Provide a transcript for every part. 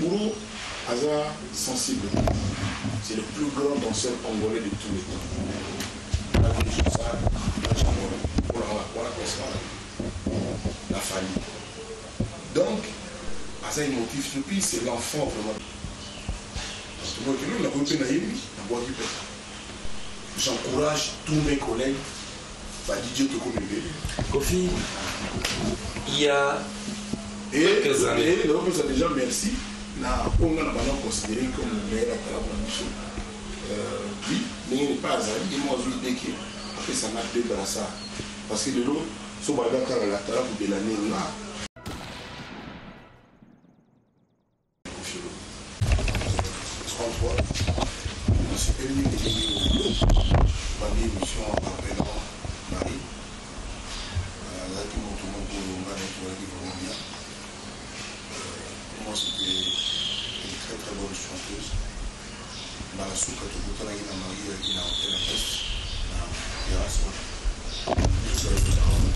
Bourreau aza sensible. C'est le plus grand danseur congolais de tous les temps. Na vieux Josar, na Djangola. Mpona nga wana classement na na Fally. Donc aza emotif et puis c'est l'enfant vraiment. Bato moki nakoki mpe nayembi nabwaki mpe. J'encourage tous mes collègues ba DJ tokomi ebele. Koffi, il y a Et quelques années. Et naopesa déjà merci na mpo nga na banda considéré comme meilleur atalaku na biso. Oui, ndenge epa azali ye mo azwi idée ke apesanga deux brassard parce que lelo so banda kaka la atalaku de l'année nga Koffi Olomide 33 nasepeli mingi ndenge oyo bandi émission en appelant Marie. Azalaki moto moko oyo nga na ye tozalaki vraiment bien. Pour moi, c'était une très très bonne chanteuse. Mbala suka tokutanaki na Marie ezalaki na Hotel Est na terrasse wana biso tozalaki wana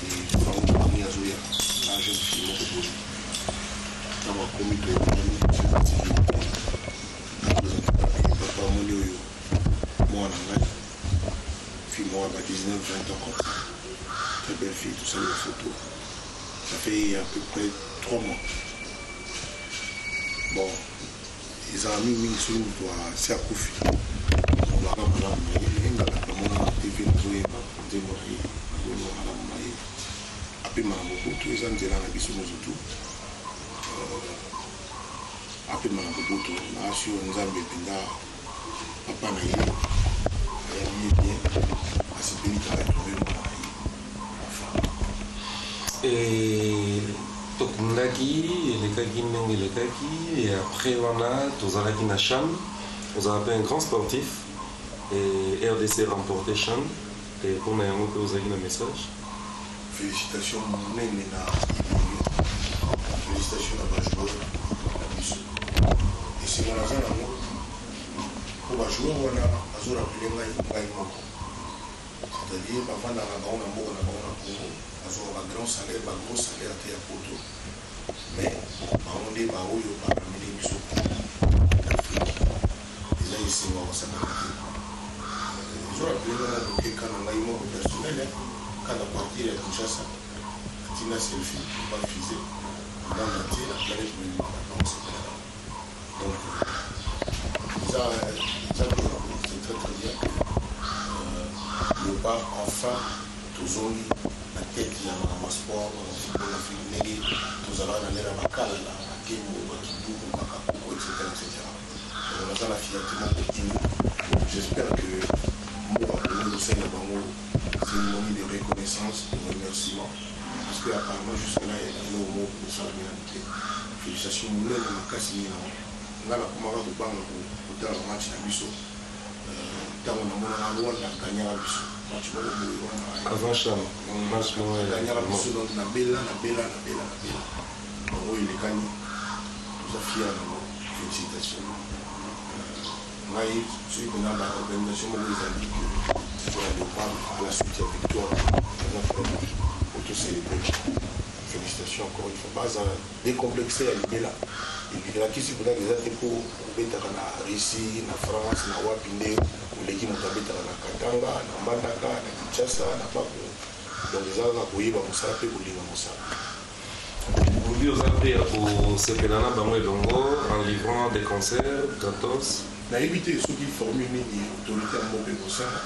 et bango Marie azoya na jeune fille moko boye. Ntango akomi toyokani, papa amoni oyo mwana ngai, fille moko ya ba 19 20 ans comme ça, très belle fille, tosali ba photo. Ça fait à peu près 3 mois. Bon, ezala mingimingi soki moto asi akufi olaka malamu na ye, me nga namona na TV nazoyemba nzembo na ye, nazoyemba malamu na ye, apema na boboto, eza nzela na biso nyonso tu. Apema na boboto na asi oyo Nzambe mpenza papa na ye ayambi ye bien, asepeli kaka retrouve mwana na ye enfin. Et tokundaki, elekaki ndenge elekaki, et après wana tozalaki na CHAN. Ozala mpe un grand sportif et RDC remporté CHAN, et mpona yango mpe ozalaki na message. Félicitation monene na Ibenge, félicitation na bajoueur na biso. Esengo naza nango mpo bajoueur wana bazorappeler ngai ngai moko, c'est-à-dire bavandaka bango na mboka na bango na Congo, bazwaka bagrand salaire, bagros salaire te ya poto, mais bango nde baoyo baramener biso d'Afrique. Eza esengo ya kosakana te. Ezorappeler ngai na lokeka na ngai moko personnel ka na quartier ya Kinshasa, atinda selfie bafusée monde entier na planète mobimba, bango sepelaka. Donc eza eza bien, c'est très très bien que Léopard enfin tozongi na tête ya makambo ya sport na football na Afrique, ndenge tozalaka na ndenge na bakalala, bakembo, bakiduku, bakakoko, etc etc. Donc naza na fierté moko ému. J'espère que mboka Congo ekosalela bango cérémonie de reconnaissance, de remerciement, parce que apparemment jusque là eloko moko esalami nanu te. Félicitation monene makasi mingi nango. Nga nakomaka kobanga kotala match na biso ntango namonaka Rwanda gagnaka biso match moko boye wana. Avant CHAN, match moko. Gagnaka biso, donc nabela nabela nabela nabela. Bango elekani, toza fier nango. Félicitation. Ngai soki mpena baorganisation moko ezali ke mpona Léopard à la suite ya victoire, naza prêt autocélébrer. Félicitation encore une fois, baza décomplexé ya libela. Elakisi mpena eza te mpo obetaka na Russie, na France, na wapi nde oleki moto abetaka na Katanga, na Mbandaka, na Kinshasa, na Bako. Donc eza kaka koyeba mosala mpe kolinga mosala. Olobi oza mpe ya kosepela na bango elongo en livrant des concerts gratos. Nayebi te soki formule nini autorité ya mboka ekosala.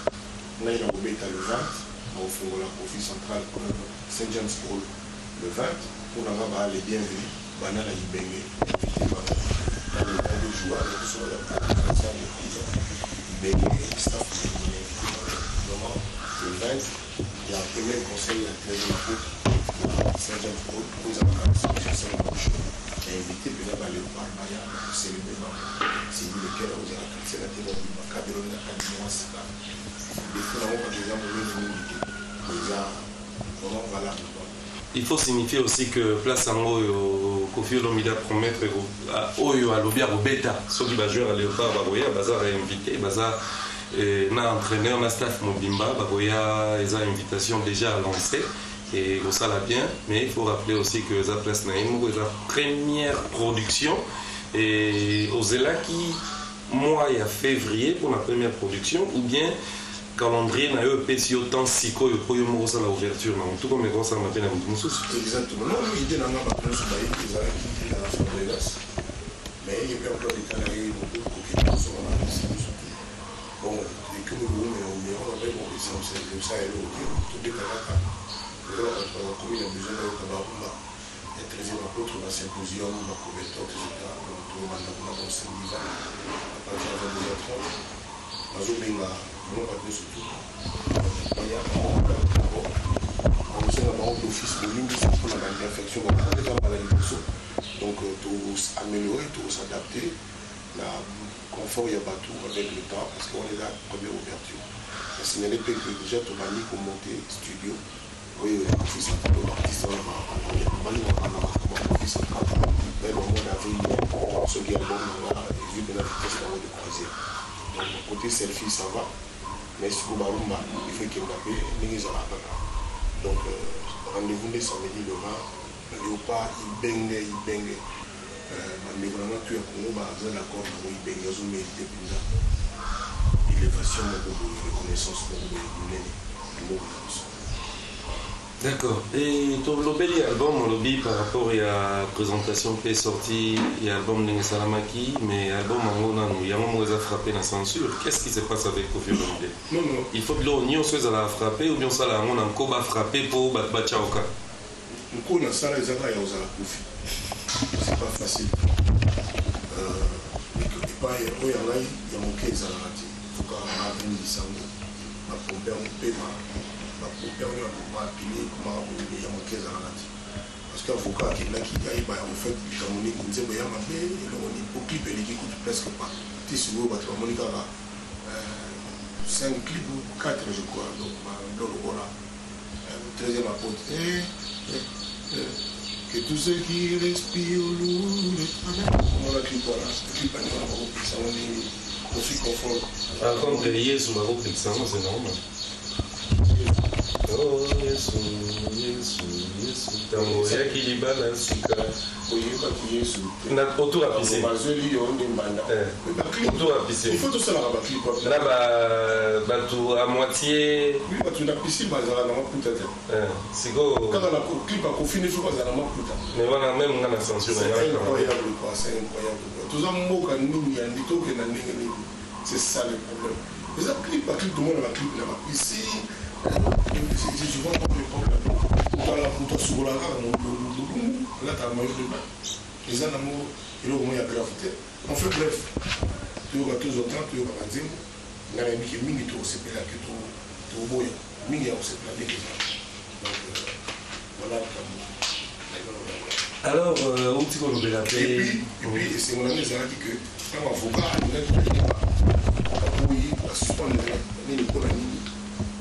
Ngai na kobeta le 20, na kofungola Kofi Central Saint James Hall le 20. Mpo na nga baa les bienvenus banda na Ibenge, invité bango na le 22 juin na biso baza Ibenge, staff na invité bango vraiment le 20 ya premier conseil ya 13 Maputo na Saint James Hall oyo ezalaka na show. Na invité mpenza baléopard baya na kocélébrer bango. C'est lequel ozala quartier na te mobimba kabelo na kati mwa sika défaut nango kaka eza monene mingi te, eza vraiment valable quoi. Il faut signifier aussi que place yango oyo Koffi Olomide promettre, oyo alobi akobeta soki bajoueur ya Léopard bakoya, baza réinvité, baza na entraîneur na staff mobimba bakoya, eza invitation déjà lancée. Et kosala bien, mais il faut rappeler aussi que eza place na ye moko, eza première production. Et ozelaki mois ya février pour la première production ou bien calendrier na yo epesi yo temps sikoyo mpo yo moko osala ouverture nango, tout comme ekosalama mpe na moto mosusu? Exactement. Non, idée na nga, bato nyonso bayebi, ezalaki na Fabregas, mais ye mpe emploi de temps na ye kokende kozonga na biso te. Bon, ekomi kowumela wumela wana mpe, bon, esala eloko te. Tobeta kaka lokola bato bakomi na besoin bayoka barumba ya 13e apôtre, basymposium, bacobertox, etc. Donc tobanda kuna, donc samedi 20 à partir ya 22h30, bazobenga vraiment bato nyonso tu baya. Bakosenga bango d'office bolimbisi mpona baimperfection eza mbala liboso. Donc toaméliorer, tokos'adapter na confort ya bato avec le temps, parce que wana eza première ouverture. Nasignale mpe que déjà tobandi komonter studio oyo ya Office Central. Oyo baartiste wana balingaka na makambo ya Office Central, mais au mois d'avril, soki album nanga ezwi mpena vitesse nango de croisière. Donc côté selfie, ça va, mais sikoyo barumba, il faut ekenda mpe ndenge ezalaka kaka. Donc rendez-vous nde samedi le 20, Léopard Ibenge. Ibenge, bandeko nanga tu ya Congo baza d'accord nango. Ibenge azomérite mpenza élévation moko boye, reconnaissance moko boye monene na mboka na biso. D'accord. Et tolobeli album, olobi par rapport ya présentation mpe sortie ya album ndenge esalamaki, mais album yango nanu yango moko eza frappé na censure. Qu'est-ce qui se passe avec Koffi Olomide? Non, non. Il faut biloko nyonso ezala frappé ou bien osala yango na nko, bafrappe mpo bato batya oka? Nko nasala eza kaka ya kozala Koffi. C'est pas facile. Epai oyo ya ngai ya moke ezalaka te, foka bavindisa yango, bapompe yango pema, bapompe yango ya bapile ekomaka boye. Ya moke ezalaka te, parce que avocat akendaki ayeba en fait likambo nini, nzembo ya mabe, eloko nini, po clip eleki kutu presque pas. Ti sikoyo bato bamoni kaka 5 clip ou 4, je crois. Donc donc lokola 13e apôtre, que tous ceux qui respirent louent l'Éternel. Omona clip wana, clip ani wana, bakopekisa ngo ndenge Koffi conforme. Par contre Yesu bakopekisa yango, c'est normal. Oh Yesu, Yesu, Yesu, ntango oyaki libala sika. Oyebaki Yesu. Na autour ya piscine. Bazweli yo nde mbanda. Autour ya piscine. Il faut tosalaka baclip. Na bato à moitié. Oui, bato na piscine bazala na maputa te. Sikoyo. Kaka na clip ya Koffi nde faut bazala na maputa. Mais wana même nga na censure. C'est incroyable quoi, c'est incroyable quoi. Toza mboka nini ya ndi, tokenda ndenge nini? C'est ça le problème. Eza clip, baclip, tomona baclip na bapiscine. Je vois comme l'époque otala moto asukolaka kaka molungu, alataka maillot de bain, eza nango eloko moko ya grave te. Enfin bref, toyoka, tozwa temps, toyoka banzembo. Ngai nayebi ke mingi tokosepela, ke tokoboya mingi ya kosepela ndenge eza. Donc voilà likambo. Alors outi kolobela mpe. Et puis esengo nango ezalaki ke ntango avocat alingaki koyeba, baboyi, basuspendre nini, mpona nini?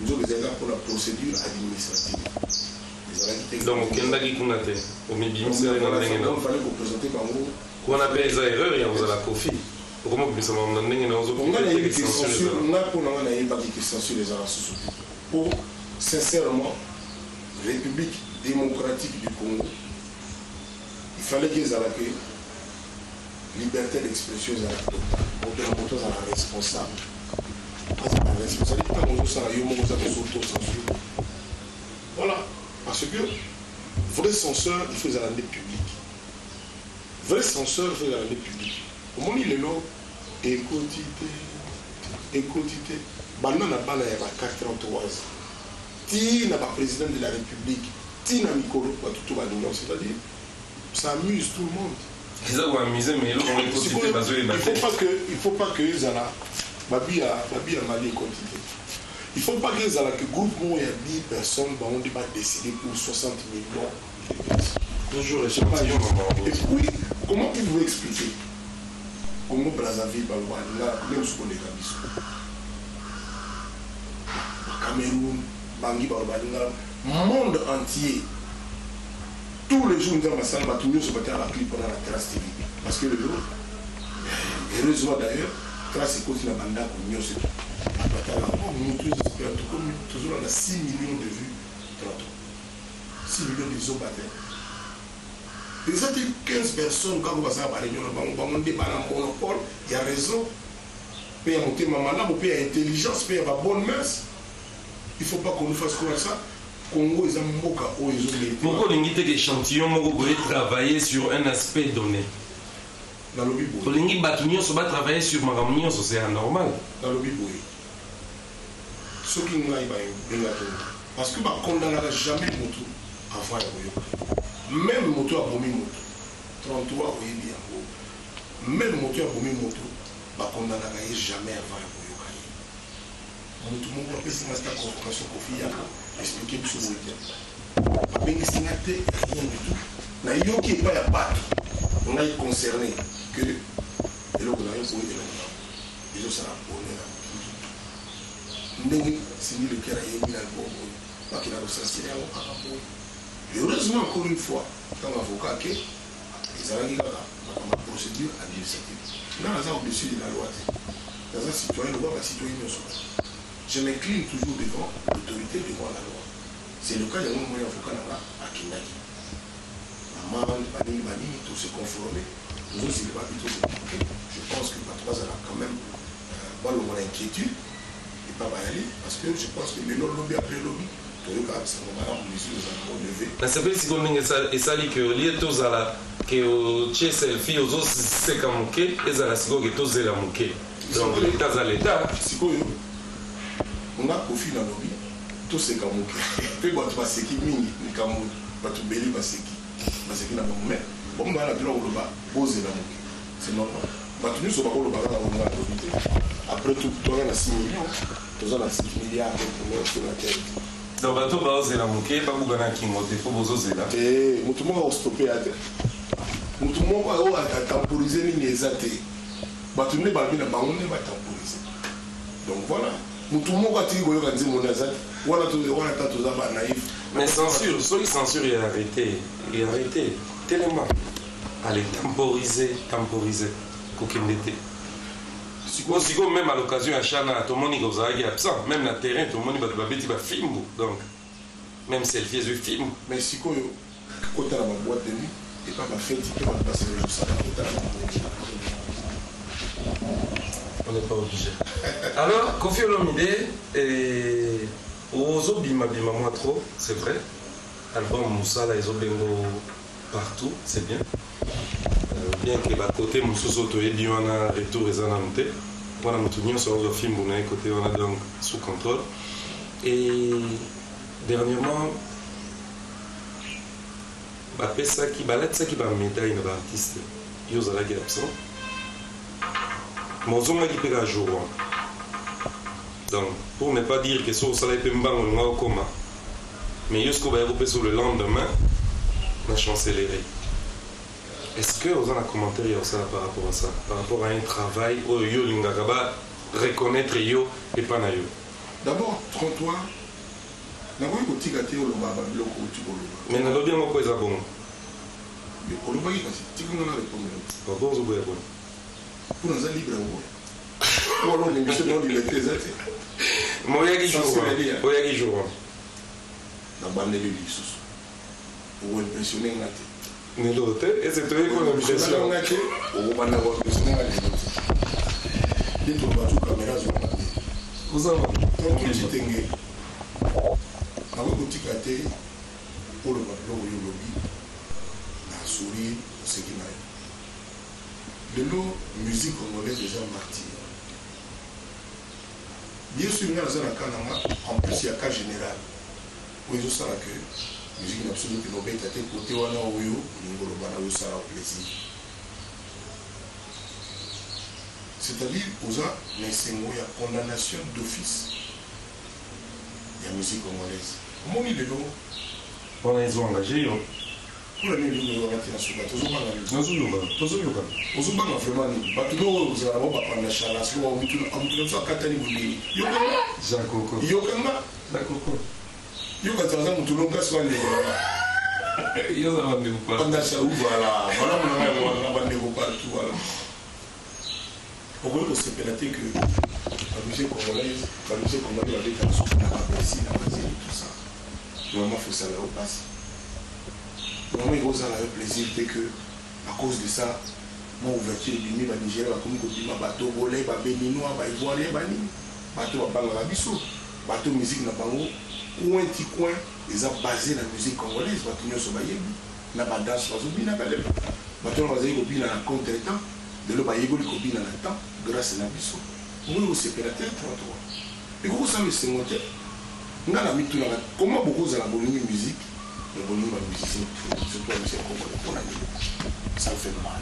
Nzoka ezalaki mpona procédure administrative, ezalaki te. Donc okendaki kuna te, omibimisaki na ndenge na Fallait koprésente bango. Wana mpe eza erreur ya kozala Koffi, okoma kobimisa makambo na ndenge na. Nga nayebi ke censure, nga mpo na nga nayebaki ke censure ezala susu te, po sincèrement, République démocratique du Congo, il fallait que ezala ke liberté d'expression ezala totale. Moto na moto azala responsable, azala responsable. Ntango ozosala yo moko, oza kozo-censure. Voilà, parce que vrai censeur, il faut ezala nde public. Vrai censeur, il faut ezala nde public. Omoni lelo ekoti te, ekoti te, banda na bana ya ba 4 ans, 3 ans, ti na baprésident de la République, ti na mikolo, bato to balingi. C'est-à-dire ça amuse tout le monde. Eza koamuse, mais eloko ngo ekoti te, bazoyeba. Il faut pas que, il faut pas que ezala babi ya Mali ekoti te. Il faut pas que ezala que groupe moko ya 10 personnes, bango nde badécider pour 60 millions de personnes. Toujours échantillon. Et puis comment pouvez-vous expliquer Congo Brazzaville baloba lingala nde mosusu koleka biso, Cameroun bangi baloba lingala, monde entier? Tous les jours nzambe asala, bato nyonso batala baclip wana na Trace TV, parce que lelo, heureusement d'ailleurs, Trace ekoti na bandako nyonso, bato batala yango. Motu ezosepela, tokomi tozolanda 6 millions de vues tantôt. 6 millions de zoba te. Eza te 15 personnes kaka baza na baréunion na bango, bango nde bana monopole ya raison mpe ya motema malamu mpe ya intelligence mpe ya babonne mœurs. Il faut pas qu'on nous fasse croire ça. Congo eza mboka oyo ezomérite. Pourquoi olingi te échantillon moko boye travailler sur un aspect donné? Nalobi boye. Olingi bato nyonso batravailler sur makambo nyonso, c'est anormal. Nalobi boye, soki ngai babengaki nga, parce que bakondanaka jamais motu avant ya koyoka. Même moto abomi moto, 33 oyebi yango, même moto abomi moto, bakondanaka ye jamais avant ya koyoka ye. Motu moko apesi nga sita convocation: "Kofi, yaka explique biso boye." Te, babengisi nga te, rien du tout. Nayoki epai ya bato ngai concerné que eloko na yo boye, eloko na yo ezosala bonheur ya motu. Ndenge Cindy Le Cœur ayebi na album oyo, bakenda kosensirer yango kaka boye. Heureusement, encore une fois, ntango avocat ake, ezalaki kaka makambo ya procédure administrative. Nga naza au-dessus de la loi te, naza citoyen lokola bacitoyen nyonso. Je m'incline toujours devant l'autorité, devant la loi. C'est le cas. Yango moi avocat na nga akendaki amende banini banini, tose conforme, tozosili babi tozela. Je pense que bato bazala quand même balongola inquiétude epa bayali, parce que je pense que lelo, lobi, après lobi, toyokaka bisango malamu, mesure ezala relevé. Nasepeli sikoyo ndenge esali ke olie tozala ke otie selfie, ozoseka moke, ezala sikoyo ke tozela moke. Donc leta aza leta. Sikoyo nga Kofi nalobi toseka moke mpe bato baseki mingi. Likambo bato beli baseki, baseki na bango, mais bango baa na droit koloba bozela moke, c'est normal. Bato nyonso bakoloba kaka nga alobi te. Après tout, toza na 6 millions, toza na 6 milliards sur la terre. Donc bato baozela moke, babuka na kingo te, fo bozozela. Te, motu moko akostope ya te, motu moko oyo atemporize nini eza te. Bato nde balobi na bango nde batemporize. Donc voilà, motu moko atiki koyoka nzembo nde aza te wana. Wana ta toza banaïf. Mais censure, soki censure ya arrêté, ya arrêté, telema, allez, temporiser, temporiser, kokende te. Sikoyo, sikoyo, même à l'occasion ya Chana, tomoni kozalaki absent. Même na terrain, tomoni bato babeti bafimbu, donc même selfie ezwi fimbu. Mais sikoyo kota na baboîte de nuit, epa bafeti mpe bato baserejosaka, kota na bango. On n'est pas obligé. Alors Kofi Olomide, ozobimabima mwa trop, c'est vrai. Album mosala ezobengo partout, c'est bien. Bien que bakote mosusu oyo toyebi wana, retour eza nanu te. Wana motu nyonso azwa fimbu na ye kote wana, donc sous contrôle. Et dernièrement, bapesaki, balatisaki bamédaille na baartiste. Yo ozalaki absent, mais ozongaki mpe kaka jour wana. Donc pour ne pas dire que so osalaki mpe mbango olinga okoma, mais yo sikoyo baya kopesa le lendemain na chancellerie. Est-ce que oza na commentaire ya kosala par rapport à ça, par rapport à un travail oyo yo olingaka ba reconnaître yo epa na yo? D'abord, 33, nakoki kotika te oloba babiloko outi koloba. Mais nalobi yango mpo eza bongo. Olobaki, kasi tikanga na répondre. Bon, ozoboya boni? Mpo naza libre yango wana, olingi no liberté eza te. Mais oyaki jour wana, oyaki jour wana. Nabandeli lisusu, okoimpressionne nga te. Lelo te, ese toyei kona impression. Nga te, okobanda koimpressionne nga lelo te. Nde toloba tu caméra azwanga te. Ozanga. Tonto Citenge, nakoki kotika te oloba biloko oyo olobi na sourire, oseki na yo. Lelo musique congolaise eza martyr. Bien sûr, nga naza na cas na nga, en plus ya cas général oyo ezosala ke musique na biso ezokende obeta te kote wana oyo olingi oloba na oyo osala plaisir, c'est-à-dire oza na esengo ya condamnation d'office ya musique congolaise. Omoni lelo. Wana ezo engage yo. Mpona nini olingi oyokaka te na suka? Tozobanga nini? Nazoyoka, tozoyoka. Ozobanga vraiment nini? Bato no oyo ozala bango bapanda chala siko amutu na biso akatani boleli, yokanga. Jean Coco. Yokanga. Jean Coco. Yoka, aza motu longa siko andeko nanga. Yo oza bandeko pa. Panda chau, voilà, malamu na ngai wana, bandeko partout. Voilà, okoki kosepela te que bamusicien congolaise, bamusicien congolais babetaka soki na babesi na bazeli, tout ça, vraiment fosala yo mpasi. Vraiment ekozala yo plaisir te que à cause de ça mwa ouverture ebimi, banigéria bakomi kobima, batogolais, babéninois, baivoirien, banini, bato babangaka biso, bato musique na bango coin ti coin eza basé na musique congolaise. Bato nyonso bayebi na badanse bazobinaka. Lelo bato wana bazali kobina na contre temps, lelo bayeboli kobina na temps grâce na biso. Okoki kosepela te? 33 ekoki kosala esengo te. Nga na mitunaka comment bokozala bolingi musique mais bolingi bamusicien, surtout bamusicien congolais, mpona nini? Ça me fait mal.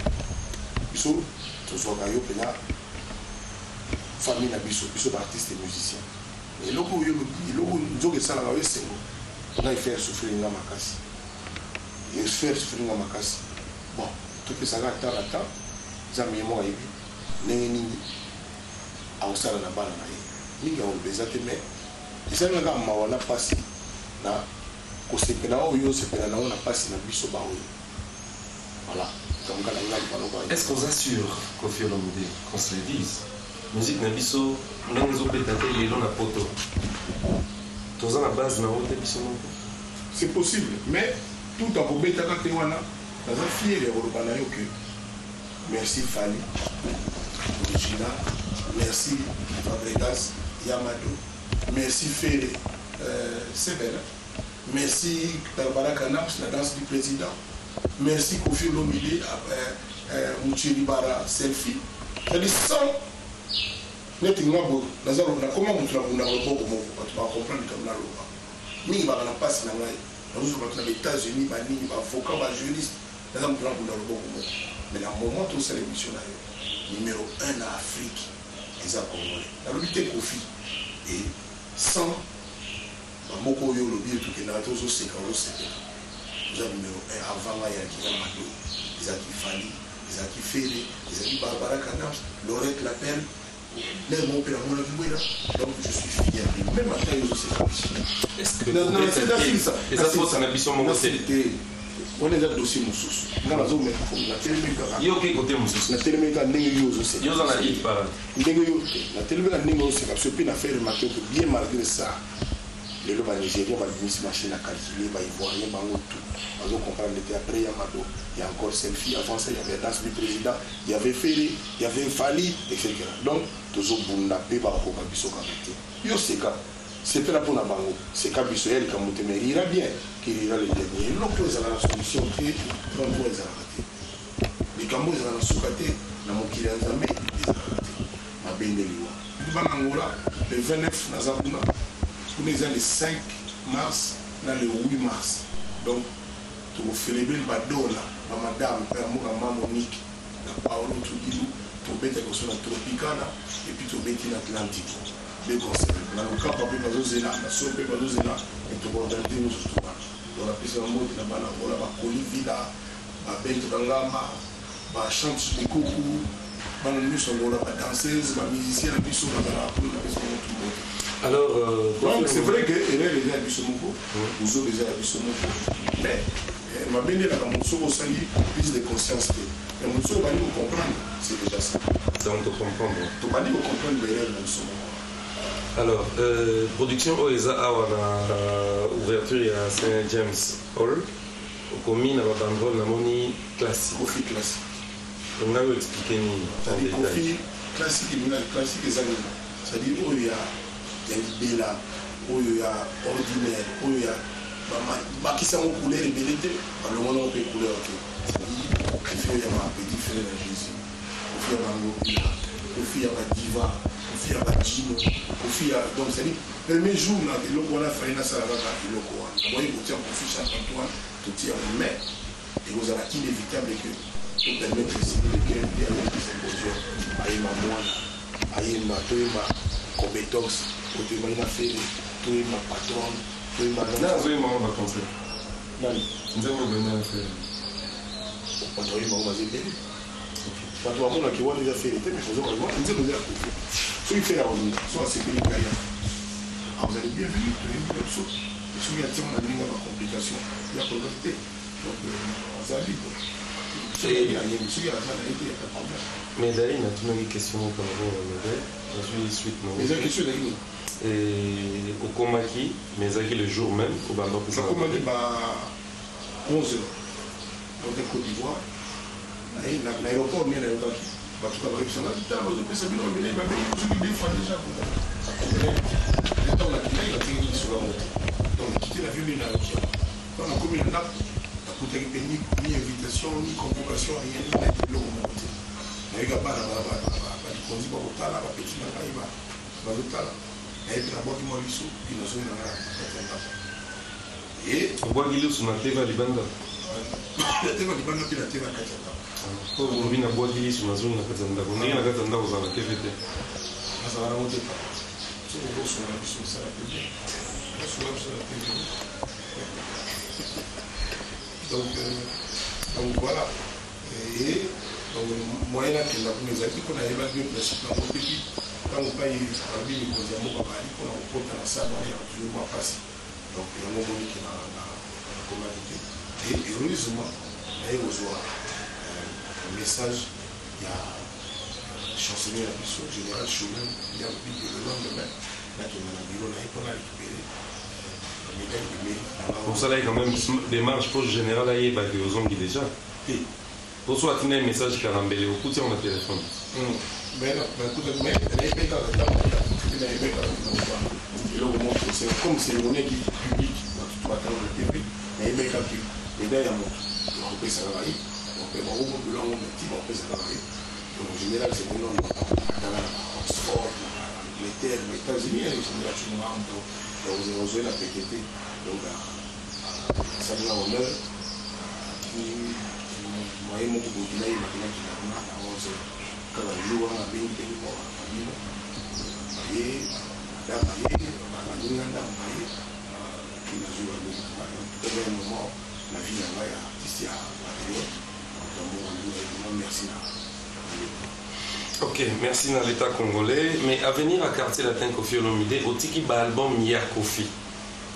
Biso tozwaka yo mpena famille na biso, biso baartiste musicien. Eloko oyo, eloko nzoka esalaka yo esengo, ngai faire souffrir nga makasi, faire souffrir nga makasi. Bon, topesaka ata na temps. Nzambe ye moko ayebi ndenge nini akosala na bana na ye. Mingi akoloba eza te, mais esalaka kaka mawa na mpasi na kosepela oyo osepela nango na mpasi na biso baoyo. Voilà, likambo kaka na ngai baloko. Est ce que oza sûr, Koffi Olomide, qu'on se le dise, musique na biso ndenge ezobeta te lelo na poto, toza na base nango te biso moko? C'est possible, mais tout akobetaka te wana. Naza fier ya koloba na yo que merci Fally original, merci Fabregas Yamado, merci Ferre Sebel, merci Barbara Kanaps, la danse du président, merci Koffi Olomide, Muchiri Bara selfie. C'est-à-dire sans neti nga boye naza nakoma moto nabundaka loboko moko, bato bacomprendre likambo naloba mingi, baka na mpasi na ngai. Nazozwa bato na baÉtats-Unis, banini, baavocat, bajuriste. Naza moto nabunda loboko moko, mais na moment tosala émission na yo, numéro 1 na Afrique eza congolais. Nalobi te Koffi et sans bamoko oyo olobi tokendaka te, ozoseka, ozosepela. Oza numéro 1. Avant ngai eyalaki nga Mado, ezalaki Fally, ezalaki Ferre, ezalaki Barbara Kanams, Lorette La Perle, lere moko mpe namonaki bwela. Donc je suis fier, même ata yo ozoseka biso. Eza faute na biso moko te? Te, wana eza dossier mosusu. Nga nazomeka, natelemi kaka. Yo oke kote mosusu. Natelemi kaka ndenge yo ozoseka. Yo oza na hit parade. Ndenge yo te, natelemi kaka ndenge ozoseka biso mpe na faire remarquer que bien malgré ça, lelo banigérien babimisi machine à calculer, baivoirien, bango tout bazocomprendre te. Après Yamado, il y a encore selfie. Avant ça, il y avait danse du président, il y avait Ferre, il y avait Fally, etc. Donc tozobunda mpe bakokoka biso kaka te. Yo seka, sepela mpona bango, seka biso ya likambo te, mais rira bien qui rira le dernier. Eloko ezalaka na solution te, 33 ezalaka te, likambo ezalaka na suka te na mokili ya Nzambe, ezalaka te. Mabe nde liwa. Bana Angola, le 29 naza kuna. Kuna eza le 5 mars na le 8 mars. Donc tokocélébrer badola, bamadame mpe ya mboka, ma Monique na Paolo Tudilu. Tobeta liboso na Tropicana et puis tobeti na Atlantico, deux concert. Na Lukapa mpe bazozela, na so mpe bazozela, e tokoorganiser nyonso tu wana. Donc napesi bambote na bana Angola, bakoli villa, babento kangamba, bachante likuku, bana nyonso Angola, badanseuse, bamusicien na biso bazalaka kuna, napesi bango tumbote. Alors Donc c'est vrai que erreur eza ya biso moko, bozoba eza ya biso moko, mais mabe nde elaka moto soki osali prise de conscience te. Mais moto soki obandi kocomprendre, c'est déjà ça. Donc tocomprendre. Tobandi kocomprendre baerreur na biso moko. Alors production oyo eza awa na ouverture ya Saint James Hall, okomi na babanderole, namoni classique. Koffi classique. Ngai oyo explique nini en détail? Koffi classique ebina classique eza nini? C'est-à-dire oyo ya libela, oyo ya ordinaire, oyo ya bakisi yango couleur ebele te, balongolango mpe couleur te. C'est-à-dire Koffi oyo ya bapetit frère ya Jésus, Koffi ya bangobila, Koffi ya badiva, Koffi ya bajino, Koffi ya, donc c'est-à-dire premier jour na eloko wana fali nasala kaka eloko wana. Naboyi kotia Koffi Charles Antoine, totia yango, mais ekozala inévitable que topermettre Cindy Le Cœur mpe avec symposium ayemba mwana, ayemba, toyemba Cobetox oyo toyembaki na Ferre, toyemba patron, toyemba. Nazoyemba ngo baconcert. Nani? Nzembo benda na Ferre. Bato bayemba ngo baza ebele. Bato bamonaki wana eza Ferre te, mais ozomona wana nzembo eza ya Koffi. Soki Ferre akolinga, so asepeli, ngai akozali bienvenu, toyembi na biso. Soki atiango na ndenge ya bacomplication ya koloba te, donc aza libre. Soki ayembi, soki aza na ye te, ya pas problème. Médaille, natunaki question moko par rapport na médaille, nazwi suite nango. Eza question ezalaki nini? Okomaki, mais ezalaki le jour même obanda opesa? Nakomaki ba 11 heures. Nauta Côte d'Ivoire, na aéroport nde nayokaki bato kaka bayebisanga: tala, bazopesa bino bamédaille, babengi soki deux fois déjà. Ntango nakendaki, natikaki lisolo yango te. Donc nakiti na avion nde nayoki yango. Ntango nakomi na ndako, nakutaki mpe ni invitation, ni convocation, rien, ni eloko moko te. Nayoka bana balikonzi bakotala, bapeti na ngai bazotala. Nayebi, nabwaki mwa liso, mpi nazongi na ngai na kati ya ndako e. Obwaki liso na teva libanda? Nateva libanda mpe nateva kati ya ndako. Po olobi nabwaki liso, nazongi na kati ya ndako. Ndenge na kati ya ndako ozala na TV te? Nazala nango te, papa. Soki okosunga biso, osala pe bien, osunga biso na TV. Donc voilà. Et donc moyen nakenda kuna ezalaki mpo nayebaki mpe principe yango te. Puis ntango pai balobi mikonzi ya mboka bayali mpona kokota na salle wana ya toujours mwa mpasi. Donc yango omoniki nakomaki te. Et heureusement naye kozwa message ya chancelier na biso, général Chomen, nde alobi ke le lendemain nakenda na bureau na ye mpona récupérer médaille de mérite na nga. Osalaki quand même démarche mpo général ayebaki ozongi déjà? Te. Po so atinda ye message kala, mbele okuti yango na telefone. Mais nayebi kaka ntango nayebi kaka eloko moko, c'est comme cérémonie publique, bato batanga na TV. Nayebi kaka médaille ya moto bakopesa kaka ye, bakobobela yango ti bakopesa kaka ye. Donc général, c'est un homme atanga na Oxford, na Angleterre, na États-Unis. Général Chumambo, donc ozoi na pete te. Donc asalinga honneur moye moko boye, nayebaki nakenda kuna na 11 kaka jour wana. Abengi bengi moko babino baye, madame baye, baninga ndambo baye, nazwi bamingi. Très moment na vie na ngai ya artiste, ya patriote. Yango, merci na Ok, merci na l'État congolais. Mais à venir à Quartier Latin, Kofi Olomide, otiki ba album ya Kofi.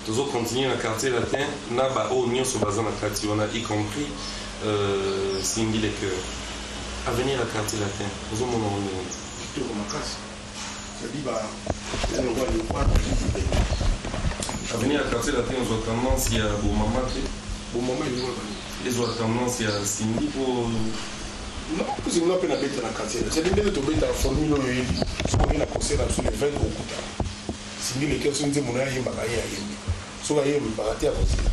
Toujours continuer na Quartier Latin, na ba o nyonso baza na kati wana, y compris Cindy Le Cœur. À venir à Quartier Latin, ozomona ngo ndenge? Kitoko makasi, c'est-à-dire ba eza lokola le roi. À venir à Quartier Latin ozwa tendance ya bomama te? Bomama elingi bani? Ezwa tendance ya Cindy po Non, puisque nga mpe nabeta na quartier, c'est-à-dire ndenge tobetaka formule oyo oyebi. Soki okoki na concert na biso le 20, okutana Cindy Le Cœur. Soki nzembo na ye ayembaka, ye ayembi. Soki ayembaka te, akozela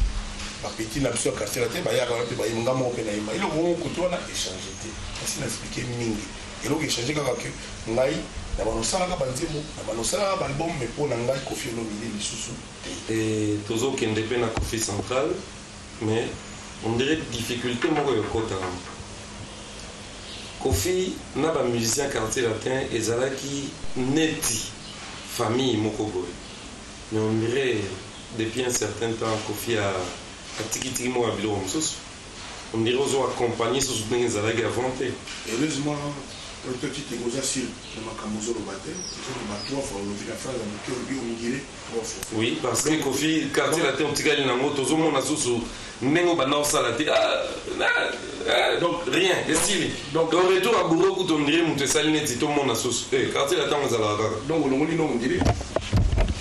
bapeti na biso ya quartier na te, bayaka wana mpe bayemba. Nga moko mpe nayemba eloko moko kote wana échange te. Kasi na expliqué mingi, eloko échange kaka ke ngai na banosalaka banzembo, na banosalaka baalbum, mais mpo na ngai Kofi Olomide lisusu te. Et tozokende mpe na Kofi Central, mais on dirait difficulté moko ekotaka. Kofi na bamusicien Quartier Latin ezalaki neti famille moko boye, mais on dirait depuis un certain temps Kofi atikitiki moko ya biloko mosusu. On dirait ozo accompagner susu ndenge ezalaki avant te. Heureusement, docteur Titenge, oza sur na makambo ozoloba te. Ozoloba trois fois, olobi na phrase ya moke, olobi ongire trois fois. Oui, parce que Kofi Quartier Latin otikali nango, tozomona susu ndenge obanda osala te. Ah, ah, donc rien esili. Donc retour à bourreau kutu, on dirait moto esali neti tomona susu. Eh, Quartier Latin ezalaka kaka. Donc olongoli no ondire.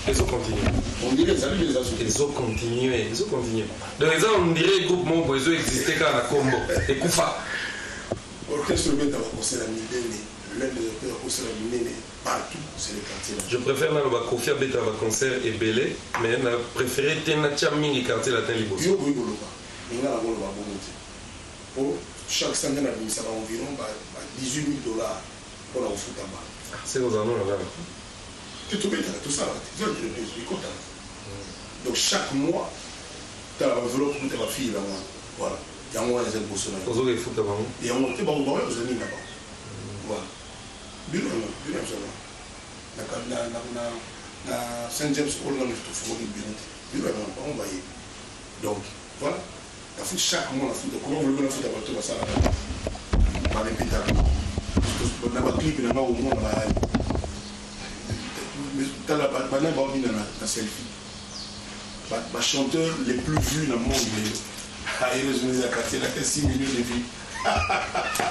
Ezocontinue. Ondire ezali eza soki. Ezocontinue, ezocontinue. Donc eza on dirait groupe moko boye ezoexiste kaka na kombo, ekufa. Orchestre obeta baconcert ya minene, l'un des orchestres ya concert ya minene partout, c'est le Quartier Latin. Je préfère naloba Kofi abetaka baconcert ebele, mais na préféré te natia mingi Quartier Latin liboso. Yo boyi koloba, mais nga nakoloba bongo te, po chaque sanza nabimisaka environ ba 18 000 $ mpona kofuta bato. Se kozala no na kaka. Te, tobetaka, tosalaka te, eza entreprise ekotaka. Donc chaque mois, tala baenveloppe kuta bafille bango wana. Voilà, yango wana eza liboso na yo. Ozoka efuta bango? Yango te, bango bango ozali nini na bango. Voilà, bino yango, bino ya biso na Saint James oyo nano tofungoli bino te, bino yango bango bayebi. Donc voilà, nafuti chaque mois, nafuta. Comment voulez-vous nafuta bato basalaka, barepetaka na baclip na nga? Omona bayali, tala bana baobina na selfie, bachanteur les plus vus na monde lelo. Heureusement eza Quartier Latin, 6 millions de vues.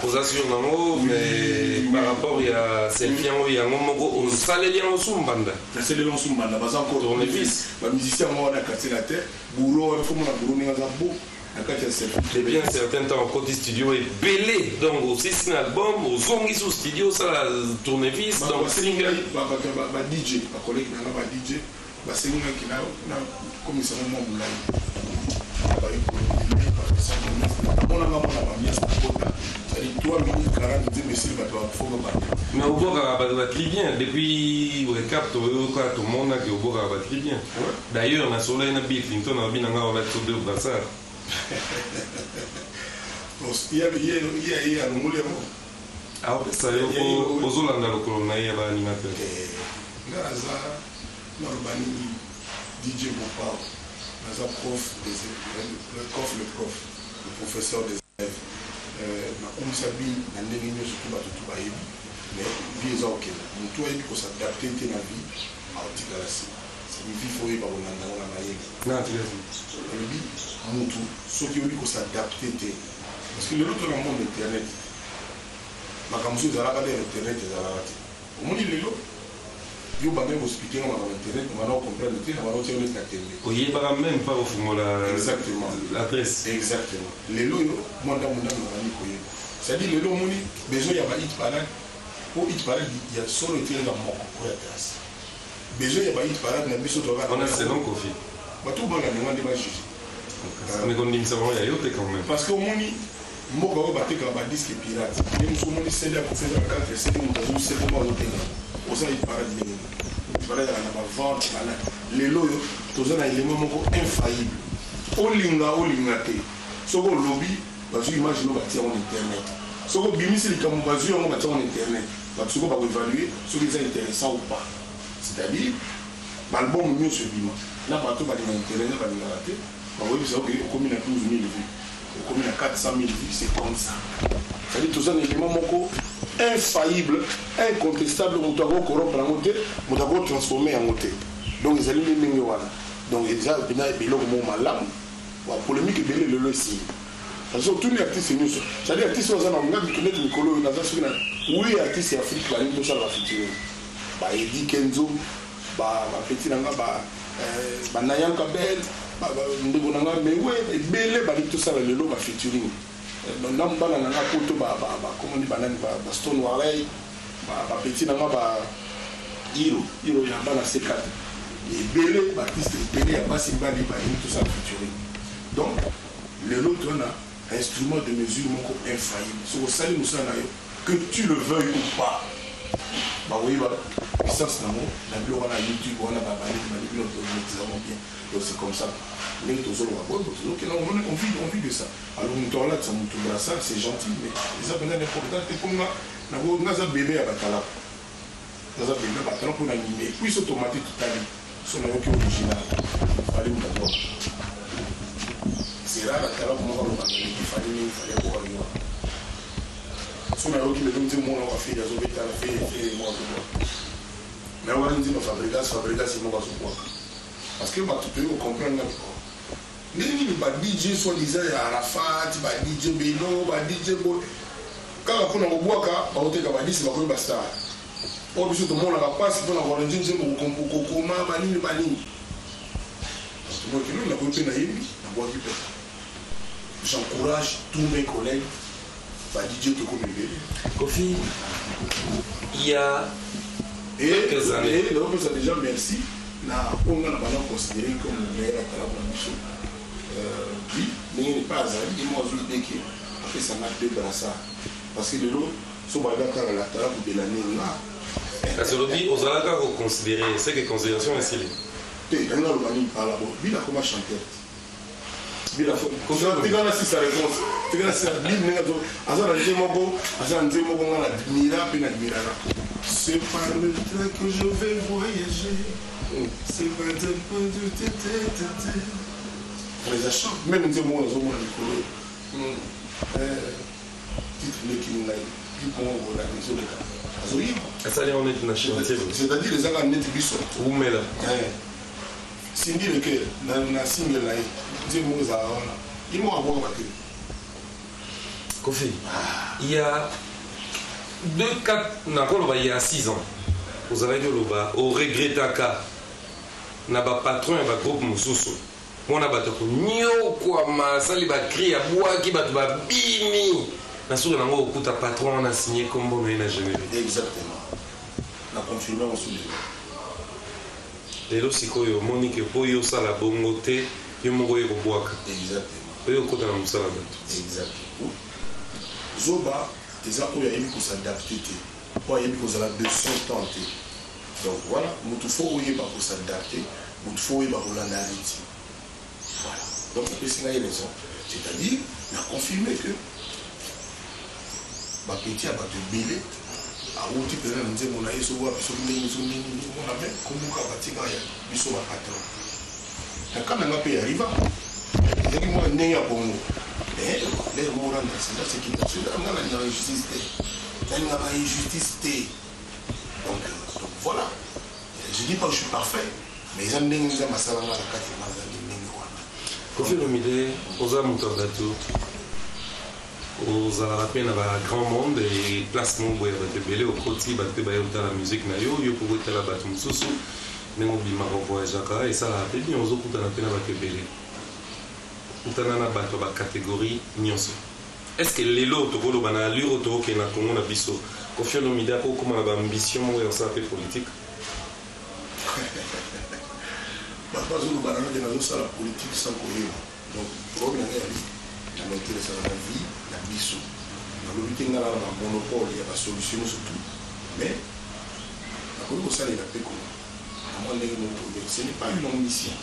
Oza sur nango, mais par rapport ya selfie yango, yango moko osaleli yango su mbanda. Nasaleli yango su mbanda, baza encore tournevis. Bamusicien yango wana Quartier Latin, bourreau wana, fo mona bourreau ndenge aza beau. Na kati ya selfie. Depuis un certain temps, okoti studio ebele, donc osisi na album, ozongi sur studio, osala tournevis, donc single. Bato ba DJ, bacollègue na nga ba DJ, basengaki na komisango mwa molai. Bamonanga mwana bamiasi nakota, c'est-à-dire 3 minutes 40, nzembo esili, bato bafoka bato. Mais obwakaka bato bacri bien. Depuis recap toyoka, tomonaki obwakaka bacri bien. D'ailleurs, nasolai na Bill Clinton, alobi na nga olati deux brassard. Ye alongoli yango. Aopesa yo po ozolanda lokolo na ye ya baanimateur. Nga naza, naloba nini, DJ Mopao, naza prof des prof, le prof, le professeur des élèves. Nakomisa bi na ndenge nyonso to bato to bayebi, mais vie eza kokende. Motu ayebi kos'adapter te na vie, aotikala nsima. C'est vie, faut oyeba kolanda yango na mayele. Na tikasi. Elobi mutu soki oyebi kos'adapter te, parce que lelo to na monde internet, makambo mosusu ezalaka nde internet ezalaka te. Omoni lelo yo bandaki koexpliquer nga makambo internet, banda ocomprendre te, na banda otia neti na tembe. Oyebaka même pas kofungola Exactement. adresse. Exactement. Lelo oyo mwa ndambo ndambo nabandi koyeba, c'est-à-dire lelo omoni besoin ya bahit parade, po hit parade ya solo eteleka moko oyo ya terrasse, besoin ya bahit parade na biso toka. Wana selon Kofi. Bato balanda nga nde bajuge. Mais kondimisa bango ya yo te quand même. Parce que omoni mboka oyo batekaka badisque pirate, nde mosu omoni CD ya Kofi ezaka 4 CD, moto azwi CD moko azotenga, oza hit parade ndenge nini? Hit parade ezaka na bavente bana. Lelo oyo toza na élément moko infaillible, olinga olinga te, soki olobi, bazwi image no, batia yango na internet. Soki obimisi likambo, bazwi yango, batia yango na internet. Bato sikoyo bakoévalue soki eza intéressant ou pas. C'est-à-dire baalbum nyonso ebima na bato balinga internet na balingaka te, bakoyebisa oke okomi na 12 000 vues, okomi na 400 000 vues, c'est comme ça. C'est-à-dire toza na élément moko infaillible, incontestable, moto akocorrompre yango te, moto akotransforme yango te. Donc ezali nde ndenge wana. Donc eza mpena biloko moko malamu. Bapolémique ebele lelo esili, parce que otuni artiste nyonso, c'est-à-dire artiste oyo aza na nga neti mikolo oyo naza soki na wi artiste ya Afrique, balingi tosala bafeaturing, baedi Kenzo, bapeti na nga, banayanka bel, ndeko na nga mewe, ebele balingi tosala lelo bafeaturing. Na bana na nga poto, bakomoni banani, bastone warley, bapeti na nga, ba hiro hiro ya bana C4, ebele baartiste ebele ya basi, mibali, balingi tosala featuring. Donc lelo toza na instrument de mesure moko infaillible. Soki osali mosala na yo, que tu le veuilles ou pas, bakoyeba puissance nango na biloko wana YouTube wana, babaniki balibino tomaîtrisango bien. Donc c'est comme ça ndenge tozoloba boye, tozokenda, on vit de ça. Alors moto alatisa moto brassard, c'est gentil, mais eza mpenza important te. Mpo nga nga aza bébé ya batalaka, naza bébé ya batala mpo na nime. Et puis so tomati, totali so nayoki original Fally, moto azwaka, c'est rare atala moko aloba naleki Fally ndenge Fally akoka yo. So nayoki lelo nzembo moko na Ferre azobetala, Ferre, Ferre moko azobwaka, nayokaki nzembo Fabregas, Fabregas moko azobwaka, parce que bato toyei kocomprendre nga ndenge nini ba DJ soi-disant ya Arafat, ba DJ Beno, ba DJ boy, kaka mpona kobwaka bakoteka badisque, bakomi bastar. Oyo biso tomonaka mpasi mpona koarranger nzembo, kokoma banini banini, tomokino nakoki mpe nayembi, nabwaki mpe. J'encourage tous mes collègues ba DJ, tokomi ebele. Kofi, il y a quelques années. Et naopesa déjà merci na oyo nga na banda considéré comme meilleur atalaku na biso. Oui, ndenge epa azali, ye moko azwi idée apesanga deux brassard, parce que lelo so babi atala atalaku de l'année, nga. Kasi olobi ozalaka koconsidérer, c'est que considération esili. Te, ndenge aloba nini pala bo bila akoma chanteur, bila tika na sisa réponse, tika na sisa bile ndenge aza na nzembo moko, aza na nzembo moko nga na admira mpe na admiraka: "C'est par le train que je vais voyager, c'est pas un peu de tete." Eza chant même nzembo moko nazomona likolo, titre lekini ngai lipongo kolanda, ezoleka, azoyeba. Asali yango neti na chantier. C'est-à-dire ezaka neti biso. Umela. Cindy Le Cœur na single na ye, nzembo moko ezalaka wana, ye moko abwaka te. Kofi, il y a 2, 4, nakoloba il y a 6 ans, ozalaki oloba oregretaka na bapatron ya bagroupe mosusu. Mwana bato akonyokwama, asali ba cri, abwaki bato babimi. Na suka nango okuta patron wana signé kombo na ye na générique. Exactement, na confirme yango su lelo. Lelo sikoyo omoni ke mpo yo osala bongo te, yo moko oye kobwaka. Exactement. Oye kokota na mosala bato. Exactement. Zoba eza oyo ayebi kos'adapter te, oyo ayebi kozala de son temps te. Donc voilà, motu faut oyeba kos'adapter, motu faut oyeba kolanda rythme. Voilà, donc opesi ngai raison, c'est-à-dire na confirme que bapeti ya bato ebele awuti mpenza na nzembo na ye, soki wapi, soki ndenge, soki ndenge nini, omona me komboka batika ya biso bapatron na kanda nga mpe arriva ezalaki mwa ndenge ya bongo. Mais lere moko rendre césar ce qui est à César. Nga nalingaka injustice te, nalingaka injustice te. Donc voilà, je dis pas que je suis parfait, mais eza ndenge Nzambe asala nga na kati na nga, nazali ndenge wana. Koffi Olomide, oza moto ya bato, ozalaka mpe na ba grand monde e place moko boye ya bato ebele. Okoti, bato mpe baye kotala musique na yo, yo mpo kotala bato mosusu. Ndenge obimaka, ovoyageaka, esalaka mpe bien, ozokutana mpe na bato ebele, okutana na bato ya bacatégorie nyonso. Est ce que lelo tokoloba na allure oyo tookende na Congo na biso, Koffi Olomide akokóma na baambition moko ya kosala mpe politique? Bato bazoloba nano te, nazosala politique sans koyeba. Donc problème na ngai yali na m'intéresaka na vie na biso. Nalobi te ngai na bamonopole ya basolution nyonso tout, mais nakoki kosalela mpe kongo na mwa ndenge moko boye. Ce n'est pas une ambition,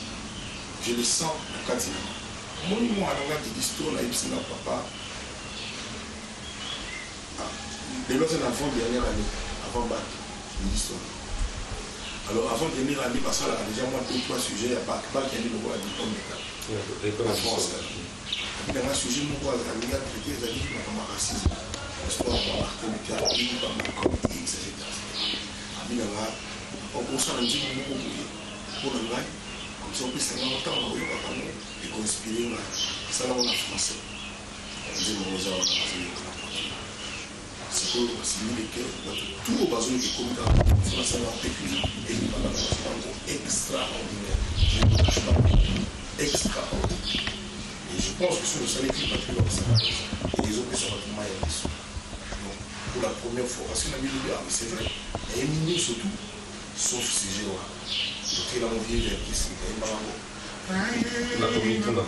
je le sens na kati na nga. Omoni mwana nga Didi Stone ayebisi nga: "Papa, lelo aza na avant dernière année avant bac." Didi Stone, alors avant dernière année, basalaka déjà mwa deux trois sujets ya bac. Bac yali lokola diplôme d'état na France. Abi nanga sujet moko alingi atraité ezali makambo ya racisme, histoire ya Martin Luther King, baMalcolm X, etc. Abi nanga okosala nzembo moko boye mpo na ngai, comme ça opesa ngango, ntango nakoyokaka yango ekoinspire ngai. Asalango na français, nzembo ngo eza wana, bazoyoka na voiture. Sikoyo basimbi leke bato tu oyo bazoyoka, ekomi kaka so nasala mpe clip ebimaka na yango extraordinaire. Je ne cache pas, extraordinaire. Et je pense que soki osali clip, bato mpe bakosala et ezopesa bato mai ya miso. Donc pour la première fois, parce que na milobi: "Ah mais c'est vrai, nayemi nyonso tout sauf sujet wana." Tokela mo vie verkisi, nayembaka yango. Nakomituna.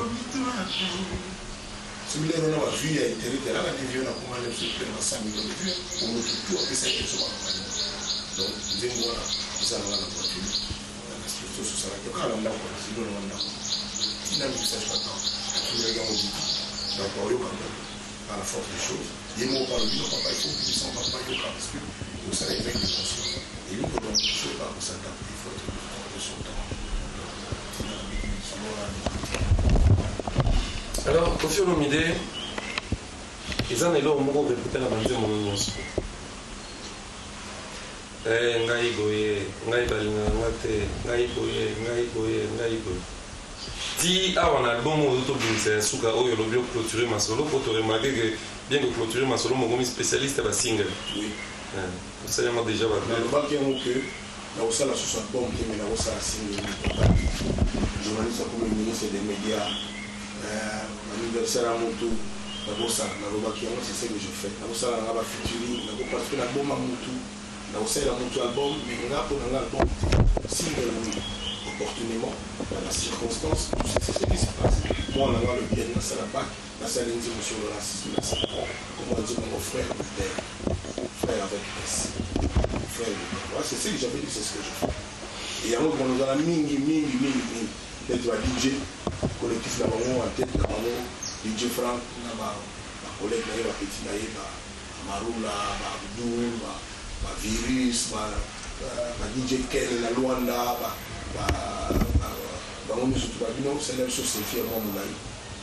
Soki lelo na bavues ya internet elaka nde vie nakoma na biso pene ba 100 millions de vues, po motu tu apesaki biso makambo. Donc nzembo wana ezalanga na voiture na structure osalaki kaka na ndako, na studio nanga ndako, tina message patan atumelaki yango didi. Donc oyoka ngo par la force des choses, ye moko alobi: "Non papa, il faut obimisa papa yoka, parce que osala éveil de conscience." Eloko donc il faut pas kos'adapter, il faut être de son temps. Donc tina na biki lisolo wana. Alors Koffi Olomide, eza na eloko moko répété na banzembo no nyonso: "Ngai boye, ngai balingaka nga te, ngai boye, ngai boye, ngai boye." Ti awa na album oyo tobimisa ya suka oyo, olobi oclôture masolo, po toremarquer que bien que clôture masolo, mokomi spécialiste ya basingle. Oui. Osali yango déjà ba Nalobaki yango ke nakosala susu album te, mais nakosala single. Journaliste akomi ministre des médias, anniversaire ya motu nakosala. Nalobaki yango, c'est ce que je fais. Nakosala nanga bafeaturing, nakoparticipe na album ya motu, nakosalela motu album, mais nga mpo na nga album te, single oui, opportunément na bacirconstance. C'est ce qui se passe. Mwana nga alobi yali nasala bac, nasali nzembo sur le racisme, nasala comment nzembo yango "Frère Luther", frère avec S, frère Luther. Voilà, c'est ce que j'avais dit, c'est ce que je fais. Et yango kozala mingi mingi mingi mingi neti ba DJ collectif na bango, en tête na bango DJ Frank na bacollègue na ye, bapeti na ye, bamarula, baabdul, bavirus, ba DJ Ken na Lwanda, bango nyonso to babino osalela biso selfie ya mwa molai.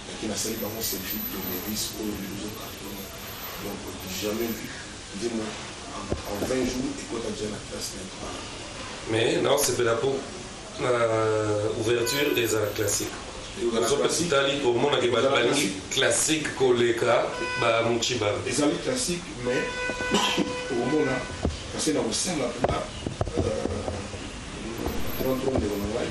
Naki nasali bango selfie tournevis oyo ezocartonne. Donc jamais vu nzembo en 20 jours ekota déjà na classe na epala. Mais naosepela mpo na ouverture ezala classique. Ozopesa tali, omonake bato balingi classique koleka bamochibala. Ezali classique, mais okomona parce na kosenga mpena 33 ndeko na ngai,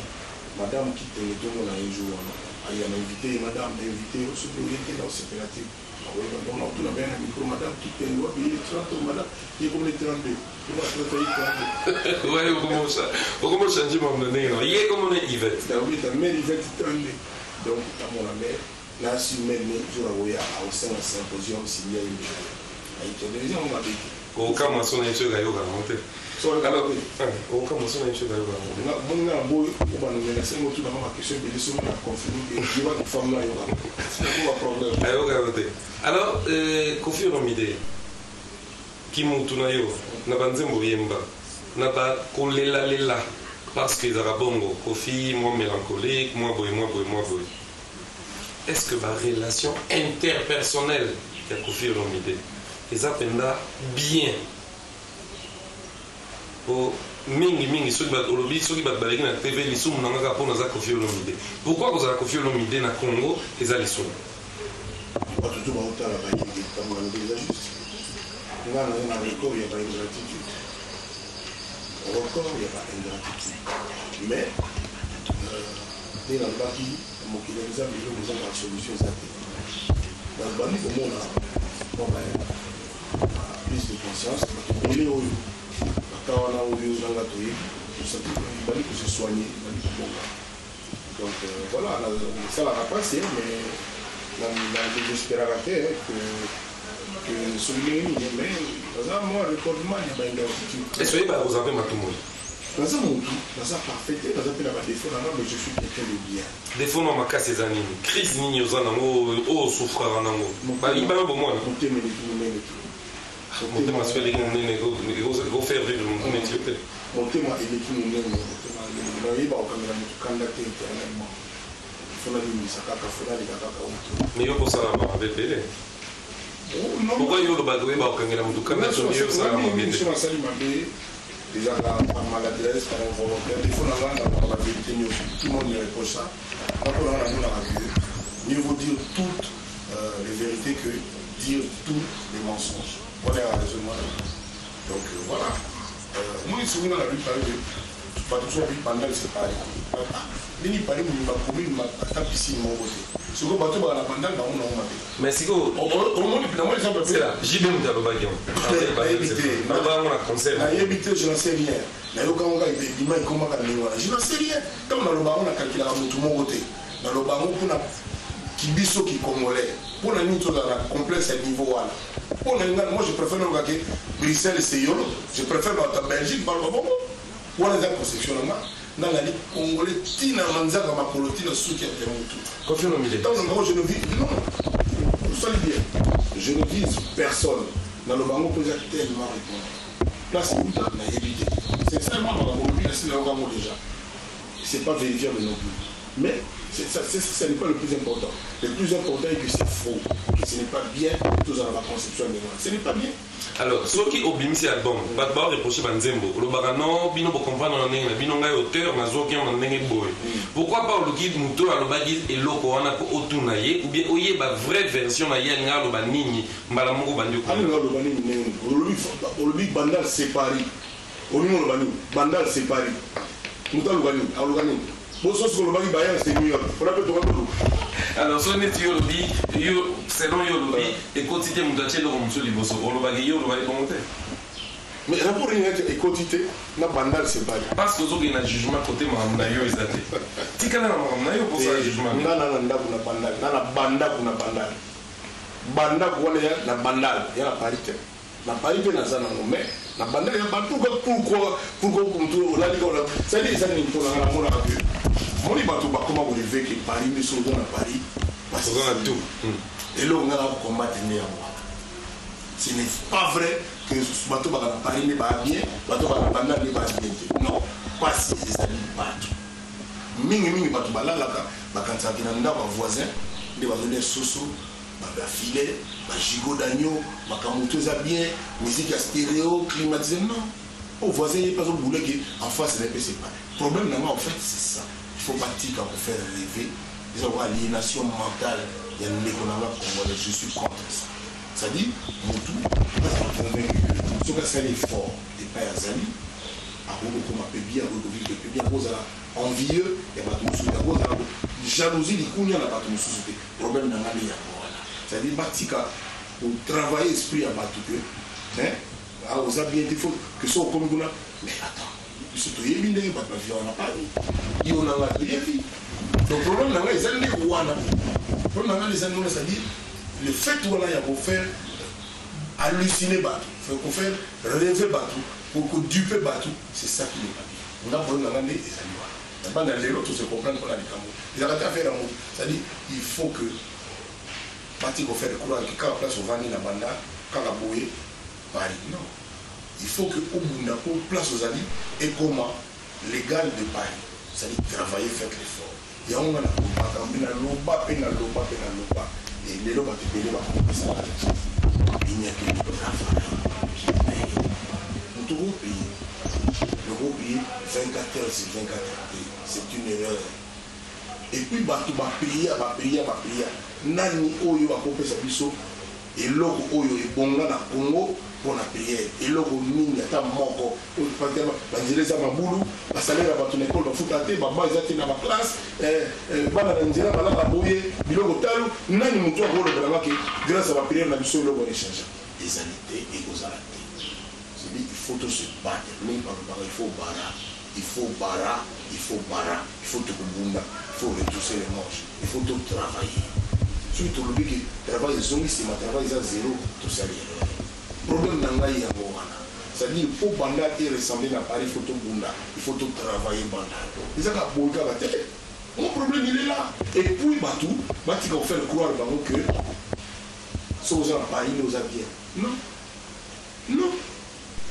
madame Kitenge, tomona ye jour wana. Aya na invite ye, madame na invite yo, soki oye te naosepela te. Akoyeba donc nakotuna baya na micro, madame Kitenge wapi ye 30, madame ye komi 32, ye 30, ye 32. Ouais, okoma changer mambo na ndenge na ye komona Yvette. Nakobeta mère Yvette 32. Donc namona mère nasi mère ne jour akoya akosenga symposium silia ye médaille. Ayikende eza yango mabe te. Okamwa so na ye soki ayoka yango te. Alors, okamwa so na ye soki ayoka yango te. Moni nga na boyi obanongela sengo otunanga baquestion ebele soki na confirme ke yebaki femme na ayoka sinakoba problème. Ayoka yango te. Alors, Koffi Olomide, kimutu na yo na banzembo oyemba na bakolelalela parce que ezalaka bongo Koffi mwa mélancolique, mwa boye, mwa boye, mwa boye. Est-ce que barelation interpersonnelle ya Koffi Olomide eza mpenza bien? Po mingi mingi soki bato olobi, soki bato baleki na TV, lisumu na nga kaka mpo naza Koffi Olomide. Pourquoi kozala Koffi Olomide na Congo eza lisumu? Bato to baotala bayebi likambo na lobi eza juste. Nga naza na record ya baingratitude, record ya baingratitude, mais nde nalobaki na mokili ya Nzambe eloko ezanga solution eza te. Nabandi komona mwa ba prise de conscience, bato ebele oyo baka wana oyo nanga toyebi bali kose soigner, bali kobonga. Donc voilà, esalaka mpasi, mais na désespéraka te que soki ndenge nini, mais naza mwa recordman ya baingratitude. Est-ce oyebaka kozala mpe matumoli? Naza motu, naza parfait te, naza mpe na badéfaut na nga, mais je suis quelqu'un de bien. Défaut na makasi eza nini? Crise nini oza nango oyo osouffraka nango? Bayiba yo bomwana? Motema eleki monene te. Motema soki eleki monene, ekofaire vivre motu neti yo te. Motema eleki monene, motema nayeba kokangela motu kanda te éternellement. Faut nalimbisa kaka, faut naleka kaka oto. Mais yo kosala mabe ebele. Pourquoi yo olobaka oyeba kokangela motu kanda to yo osala mabe te? So nasali mabe, ezalaka par maladresse, par involontaire. Défaut na nga, nalobaka bavérité nyonso. Tout le monde me reproche ça. Mpo na nga namonaka que mieux vaut dire toutes les vérités que dire tous les mensonges. Wana ya raisonnement na nga. Donc voilà, omoni soki nga nalobi pare bato mosusu babi Bandal c'est pareil, ndenge Paris mobimba commune ata piscine moko te, sikoyo bato baka na Bandal bango nango mabe. Mais sikoyo omoni namoni exemple. C'est JB moto alobaki yango. Nayebi te. Aloba yango na concert. Nayebi te, je n'en sais rien. Nayoka yango kaka ebima ekomaka ndenge wana, je n'en sais rien. Ntango naloba yango, nakalkulaka motu moko te. Naloba yango mpona kibiso kicongolais. Mpona nini tozala na complexe ya niveau wana? Mpona nini? Moi je préfère nayoka ke Bruxelles c'est yolo, je préfère bato ya Belgique baloba bongo. Wana eza conception na nga. Nga nali congolais ntina manzaka makolo ntina suki ya motu. Koffi Olomide. Ntango nango je ne vis, non, osali bien, je ne vise personne. Naloba yango mpo eza tellement répondre place euta, nayebi te. Sincèrement, makambo olobi nasi nayoka yango déjà, c'est pas vérifiable non plus, mais ça, ce n'est pas le plus important. Le plus important est que c'est faux, que ce n'est pas bien. Tozala baconception ya ndenge wana, ce n'est pas bien. Alors soki obimisi album, bato baoreproche banzembo, olobaka non, bino bocomprendre na ndenge na bino, ngai auteur nazwaki yango na ndenge boye. Pourquoi pas oluki moto oyo alobaki eloko wana mpo otuna ye ou bien oyeba vraie version na ye, alinga aloba nini? Mbala moko bandi. Alinga aloba nini? Ndenge olobi, olobi Bandal c'est Paris, olingi oloba nini? Bandal c'est Paris, moto aluka nini? Aluka nini? Bososi olobaki Bayern c'est New York, mpona mpe toka toluka. Alors so neti yo olobi, yo selon yo olobi ekoti te, moto atie eloko mosusu liboso, olobaki yo olobaki bongo te. Mais rapport nini ete ekoti te na Bandal c'est Paris? Parce que ozokende na jugement kote makambo na yo eza te. Tikala na makambo na yo mposala jugement. Nga na ndako na Bandal, nga na bandako na Bandal, bandako wana ya na Bandal ya na Paris te. Na Paris mpe naza nango, mais na Bandal ya pourquoi, pourquoi, pourquoi mutu olali kaka? C'est-à-dire eza nini? Mpo nanga namonaka ke moni bato bakoma korêver ke Paris nde soki oza na Paris oza na tout. Eloko nga na kocombattre nde yango wana. Ce n'est pas vrai que bato baka na Paris nde baa bien, bato baka na Bandal nde baa bien te. Non, pasi ezali bato mingimingi, bato balalaka bakanisaka na ndako ya voisin nde bazolia soso, bafilet, bagigot d'agneau, makambo to eza bien, musique ya stéréo climatisé. Non, o voisin ye mpe azobuleke en face na ye mpe c'est pas problème na nga. En fait c'est ça, il faut batika kofaire rêver. Eza lokola aliénation mentale ya ndeko na nga congolais, je suis contre ça. C'est-à-dire motu azala convaincu que soki asali effort epai azali, akoki kokoma mpe bien, akoki kovivre mpe bien, akozala. envieux ya bato mosusu te, akozala jalousie, likunya na bato mosusu te. Problème na ngai nde yango wana, c'est-à-dire batika kotravailler esprit ya bato ke, hein, ah, oza bien te, faut que so okomi kuna. Mais attends, biso toyebi ndenge bato bavivaka na Paris, yo na ngai toyebi. Donc problème na ngai eza nde wana, problème na ngai eza nde wana, c'est-à-dire le fait wana ya kofaire halluciner bato, kofaire rêver bato, koduper bato, c'est ça qui n'est pas bien. Nga problème na ngai nde ezali wana. Na banda lelo tose comprendre mpona likambo ezalaka te affaire ya moto, c'est-à-dire il faut que bati kofaire croire que kaka place ovandi na banda kaka boye Paris. Non, il faut que obunda po place ozali ekoma l'égal de Paris, c'est-à-dire travailler, faire l'effort. Yango nga nakomaka mpe naloba mpe naloba mpe naloba. Lelo bato ebele bakopesaka, il n'y a que le travail. Moto okopaye, okopaye 24 heures sur 24 heures te, c'est une erreur. Et puis bato bapriya, bapriya, bapriya, nani oyo akopesa biso eloko oyo ebonga na Congo mpo na prière? Eloko nini? Ata moko. Banzela eza mabulu, basalaire ya bato na ekole bafuta te, baba eza te na baclasse, bana na nzela balala boye, biloko talo. Nani motu akolobelanga ke grâce ya baprière na biso eloko wana échange? Ezali te, ekozala te. C'est-à-dire il faut to se battre. Mingi balobaka il faut bara, il faut bara, il faut bara, il faut tokobunda, il faut retrousser les manches, il faut to travailler. Soki tolobi ke travail ezongi nsima, travail eza zéro, tosali erreur. Problème na ngai yango wana, c'est-à-dire po Bandal eressemble na Paris, il faut tobunda, il faut totravailler. Bandal eza kaka boye kaka te. Mon problème, il est là. Et puis bato batika kofaire croire bango que soki oza na Paris nde oza bien. Non, non,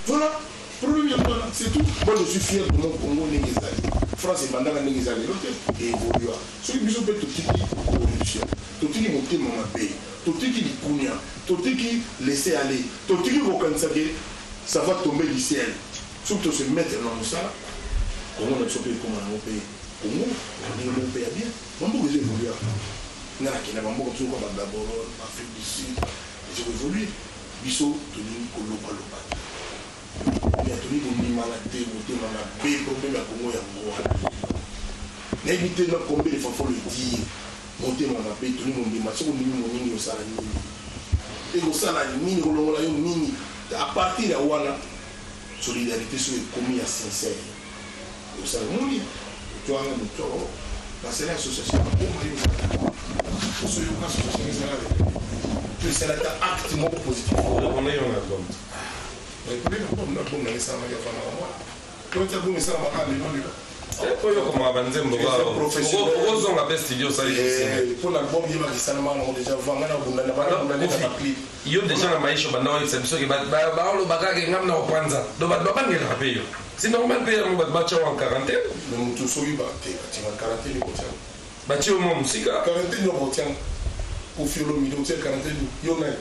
voilà problème yango wana, c'est tout. Moi, je suis fier de mon Congo ndenge ezali. France ebandaka ndenge ezali lelo te, évolua. Soki biso mpe totiki corruption, totiki motema mabe, totiki likunia, totiki laisser aller, totiki kokanisa ke ça va tomber du ciel, soki tose mettre na mosala, Congo na biso mpe ekóma nango mpe Congo na ndenge moko mpe ya bien. Bamboka ezo évolue. Nga nakenda bamboka biso kwa baGaborone, Afrique du Sud, ezo koévolue. Biso tolingi kolobaloba te, mais tolingi kondimana te, motema mabe. Problème ya Congo yango wana. Nayebi te na combien de fois faut le dire. Motema mabe, tolingi kondima. Soki ondimi moningi, osala nini? Ekosala nini? Kolongola yo nini? À partir ya wana, solidarité soki ekomi ya sincère, osala moni otwanga moto basala association bakoma yo osoyoka association ezala to esala ata acte moko positif. On est en album. Album na esalamaki afandaka mwana to ti album esalamaka lelo lelo. Oyo okomaka banzembo, okozonga mpe studio, osali. Mpo na album yebaka esalamaka nango déjà vanga na bunda na banda na baclip. Yo déjà na maisha banda oyebisa biso ke baolobaka ke ngam na kopanza, donc bato babangelaka mpe yo, c'est normal mpe yango bato batya en quarantaine. Mais motu soki te batinga quarantaine ekotianga. Batie yo mwa mosika. Quarantaine yo baotianga Kofi Olomide, otia quarantaine yo nani?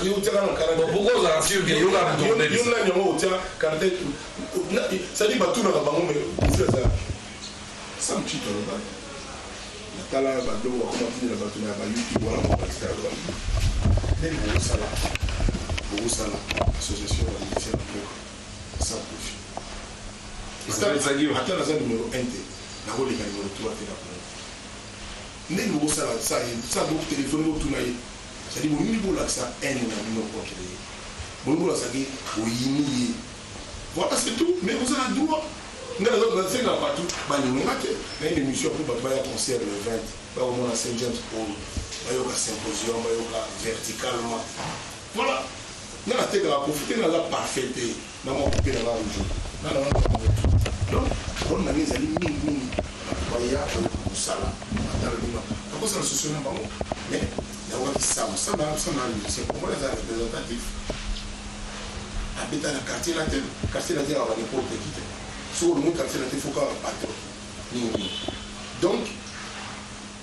Yo otiaka na quarantaine? Pourquoi ozala sûr ke yoka moto? Yo nani yango otia quarantaine? C'est-à-dire batunaka bango, mais Kofi aza sam chito aloba natala babiloko bakoma tindela bato na baYouTube wana, bakisa aloba ndenge bokosala, bokosala association ya musicien na mboka sans Kofi. Ata naza numéro 1 te, nakoleka numéro 3 te na Congo. Ndenge bokosala sa botelefone, botuna ye. C'est-à-dire bolingi bolakisa haine na bino contre ye, bolingi bolakisaki boyini ye, voilà, c'est tout. Mais oza na droit. Nga nasenga bato balinga te na une émission mpo bato baya concert le 20, bakomona Saint James Hall, bayoka symposium, bayoka verticalement. Voilà, nga natekaka Kofi te, naza parfait te, na mwa coupe nanga rouge nga na wana motu. Donc role na nga ezali mingimingi bato baya bayoka mosala, batala bino bakosala socio na bango. Mais nakokaki sam sam sam na musicien congolais aza représentatif, abeta na Quartier Latin. Quartier Latin aka n'importe qui te. Soki olongi Quartier Latin, faut kaka patron mingi. Donc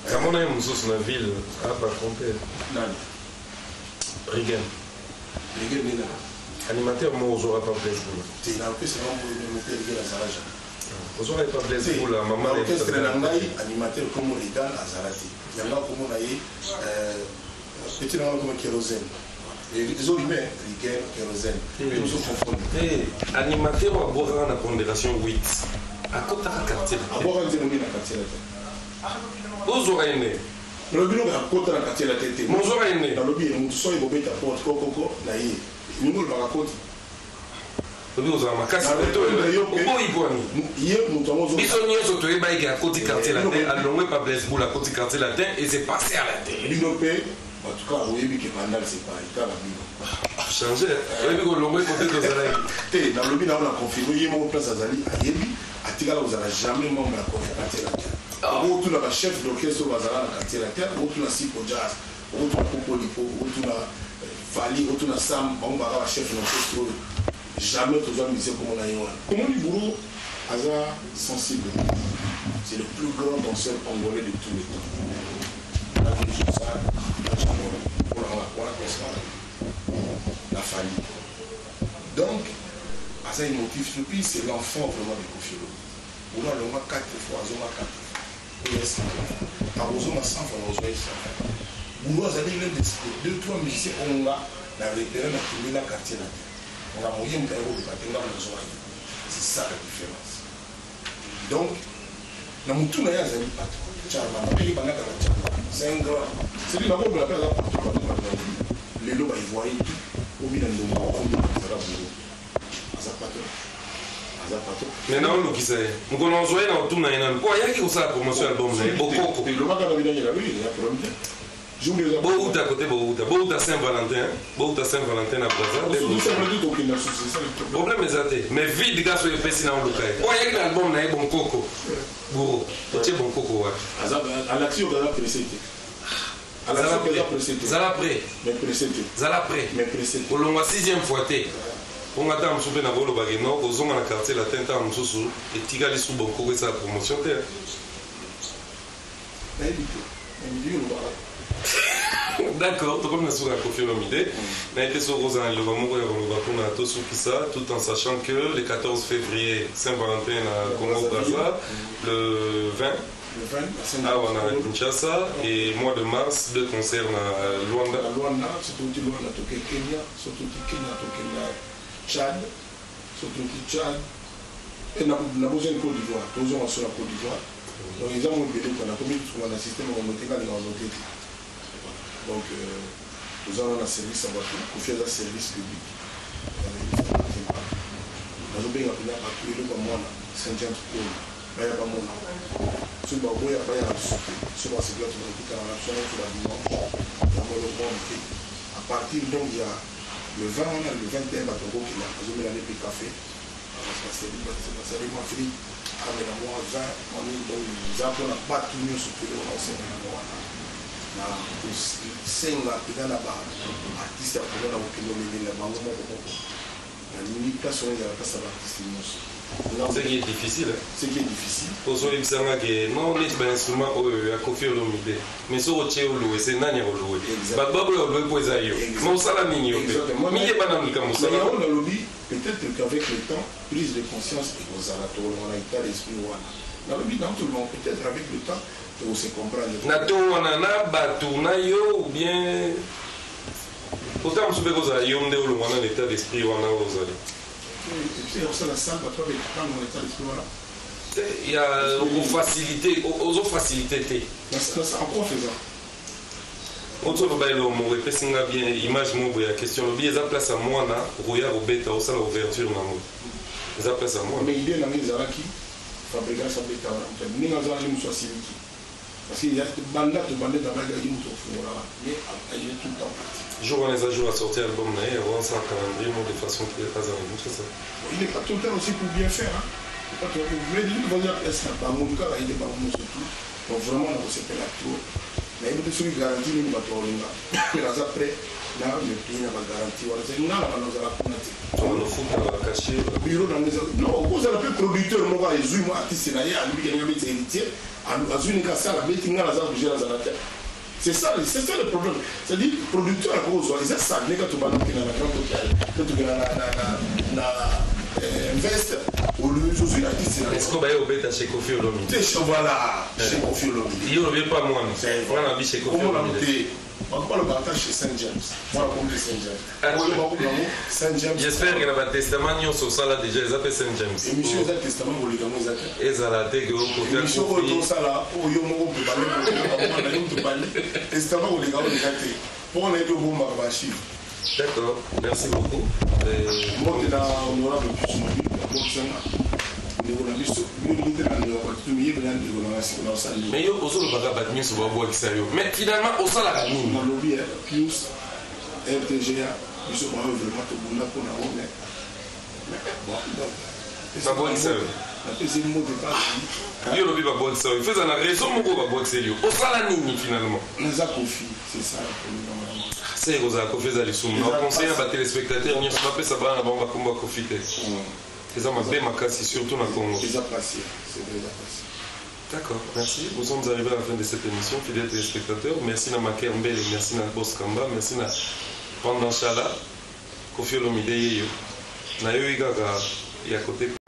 namona ye mosusu na ville, apatron mpe. Nani? Rigen. Rigen nde nani? Animateur moko ozwaka pa Blaise Bula. Te, na orchestre na animateur Rigen azala jamais. Ozwaka ye pa Blaise Bula, mama. Na orchestre na ngai, animateur comme Rigan azala te. Yango akomona ye petit na nga comme Kérosène, ezolime Rigen, Kérosène, ozo confondre. Animateur abwakaka na pondération 8. Akotaka Quartier Latin. Abwaka nzembo nini na Quartier Latin? Ozwaka ye nde. Nalobi noko akota na Quartier Latin te. Mozwaka ye nde. Nalobi ye motu soki bobeta porte kokoko na ye, elingi olobaka koti. Obi kozala makasi oboyi pwani. Ye moto yango. Biso nyonso toyebaki ke akoti Quartier Latin, alongwe pa Blaise Boule, akoti Quartier Latin et c'est passé à la télé. Bino mpe bato kaka boyebi ke Bandal c'est pareil kaka bino. Change oyebi kolongwe kote tozalaki. Te, nalobi na yo na confirme ye moko place azali, ayebi atikala kozala jamais membre ya Quartier Latin. Okotuna bachef d'orchestre oyo bazala na Quartier Latin, okotuna Sipo Jazz, okotuna Popolipo, okotuna Fali, okotuna Sam, bango baka bachef d'orchestre oyo jamais tozwa musicien komona ye wana. Omoni, Bouro aza sensible, c'est le plus grand danseur congolais de tous les temps. Na Kinshasa, na Django, mpona wana classement na Fali. Donc aza émotif, et puis c'est l'enfant vraiment de Koffi Olomide. Bouro alongwa 4 fois, azonga 4 fois, oyo est akozonga 100 fois, nakozwa ye 100 fois. Bouro azali l'un des deux trois musiciens oyo nga na repéré na kimbi na Quartier Latin. Nga moye moto aye koluka te, nga nazwa ye. C'est ça la différence. Donc na motu na ye azali patron Charman, ndenge bandaka na Charman, c'est un grand, c'est lui nakoloba mpe aza patron. Bato lelo baivoye tout obina ndongo okomi azala Bouro aza patron, aza patron. Mais naolukisa ye mokolo nazwa ye na otuna ye nanu mpo ayaki kosala promotion ya album na ye Bokoko. Elobaka na binangela, oui, ya problème te. Bouta kote, bouta bouta Saint Valentin, bouta Saint Valentin na Braza. Problème eza te, mais vide ka so epesi na oluka ye po ayaki na album na ye Bonkoko. Bouro, otie Bonkoko wapi? Alakisi oyo aza pressé te. Zala prêt. Mais pressé te. Zala prêt. Mais pressé te. Kolongwa sixième fois te. Mponga ntango mosusu mpe nakolobaki no kozonga na Quartier Latin, ntango mosusu etikali su Bonkoko esala promotion te. Nayebi te, mais olobaka. D'accord, tokomi na suka ya Koffi Olomide. Nayebi te soki ozala na liloba moko ya koloba mpona tosukisa, tout en sachant que le 14 février, Saint Valentin na Congo Brazza, le 20 awa na Kinshasa, et mois de mars deux concerts na Luanda. Na Luanda. So touti Luanda, toke Kenya. So touti Kenya, tokenda Tchad. So touti Tchad, nabozani Côte d'Ivoire, tozonga so na Côte d'Ivoire. Donc eza mo ebele kua nakomi kusuma na système ya konote, kalinga konote te. Donc toza wana na service ya bato. Koffi aza service public. Nazobenga mpena bato, eloko ya mwana Saint James oyo baya bamona. Soki baboya, baya na biso te. So basepela, tokokutana na biso nyonso badimanche yango eloko mwa moke. À partir donc ya le 20 wana, le 21, bato bakokenda, bazomela ne mpe café, basali mwa frite, amela mwa vin, mwa nini. Donc eza mpona bato nyonso te oyo naosenga yango wana. Na kosenga mpenza na baartiste ya Kongo, na kokende omelela bango moko moko. Nalingi place wana ezala place ya baartiste nyonso. Ce qui est difficile. Ce qui est difficile. Ozoyebisanga ke non, neti bainstrument oyo ya Koffi Olomide, mais soki otie oloue, se nani akoloue? Bato baboya oloue mpo eza yo, mais osala nini yo mpe mingi ebana likambo osala. Yango nalobi, peut-être qu'avec le temps, prise de conscience ekozala, tokolonga na état d'esprit wana. Nalobi na tolonga, peut-être avec le temps tokose comprendre. Na to wana na bato na yo ou bien ota mosusu mpe kozala yo nde olongwa na l'état d'esprit wana oyo ozali. Osala sale, bato babetanga état d'esprit wana. Ya okofacilité, ozofacilité te. En quoi faisant? Oti oloba eloko moko epesi nga bien image moko boye ya question. Olobi eza place ya mwana, okoya kobeta, osala ouverture nango, eza place ya mwana. Mais idée nanga ezalaki Fabregas abeta wana. Moto ndenge aza wana, mosu asiliki parce que banda tobanda ezalaki moto ofungola wana, mais aye tout le temps parti. Jour wana eza jour asorti album na ye, avansa calendrier mo de façon ke azala Kinshasa. Il n'est pas trop tard aussi pour bien faire, hein. Il n'est pas trop tard. Mais de toute façon, place na bango kaka ide bango nyonso tout. Donc vraiment nakosepela trop. Nayebi te soki garantie nini bato bakolinga, mais naza prêt na me plier na bagarantie wana. Se nga na bando ozala kuna te. Ofuta bacachet. Bureau na nga eza non, okozala mpe producteur moko azwi mwa artiste na ye, alobi keninga abeti héritier, azwi nika asala abeti, nga naza obligé nazala te. C'est ça le problème. C'est-à-dire producteur akozwa eza sale ndenge tobanda kokenda na Grand Hôtel to tokenda na Invest, ozwi artiste. Est-ce qu'on va obeta chez Koffi Olomide? Te, voilà, chez Koffi Olomide. Yo olobi pa mwana. Mwana bi chez Koffi Olomide. Te, bato balobaka ata chez Saint James. Mwana komi Saint James, oyo bakomi yango Saint James. J'espère que na batestament nyonso osala déjà eza mpe Saint James. Émission eza testament, koleka yango eza te. Ezala te ke okofi. Émission oyo tosala oyo, yo moko mpe bale, mwana yo moto bale testament, koleka oyo eza te, mpo na yebi obombaka bachiffre. D'accord, merci beaucoup. Mbote na honorable Pius Mobi, abokisanga ndeko na biso. Bino te na ndeko bato miyebe na ndeko na ngai na osali. Mais yo ozolobaka bato nyonso babwakisa yo, mais finalement osalaka nini? Nalobi Pius RTGA, biso bango vraiment tobunda mpona ngo, mais bon, donc Babwakisa yo. Napesi mbote kaka. Yo olobi babwakisa yo, il faut eza na raison moko babwakiseli yo. Osala nini finalement? Naza Kofi, c'est ça. Se ekozala Kofi, eza lisumu. Na conseil na batéléspectateur nyonso, bapesa bana na bango bakombo ya Kofi te, eza mabe makasi, surtout na Congo. Eza passé, c'est vrai, eza passé. D'accord, merci. Nous sommes arrivés à la fin de cette émission, fidèles téléspectateurs. Merci na Maker Mbele, merci na Boss Kamba, merci na Pendant Chala, Kofi Olomide Yeyo. Na yo kaka ya côté.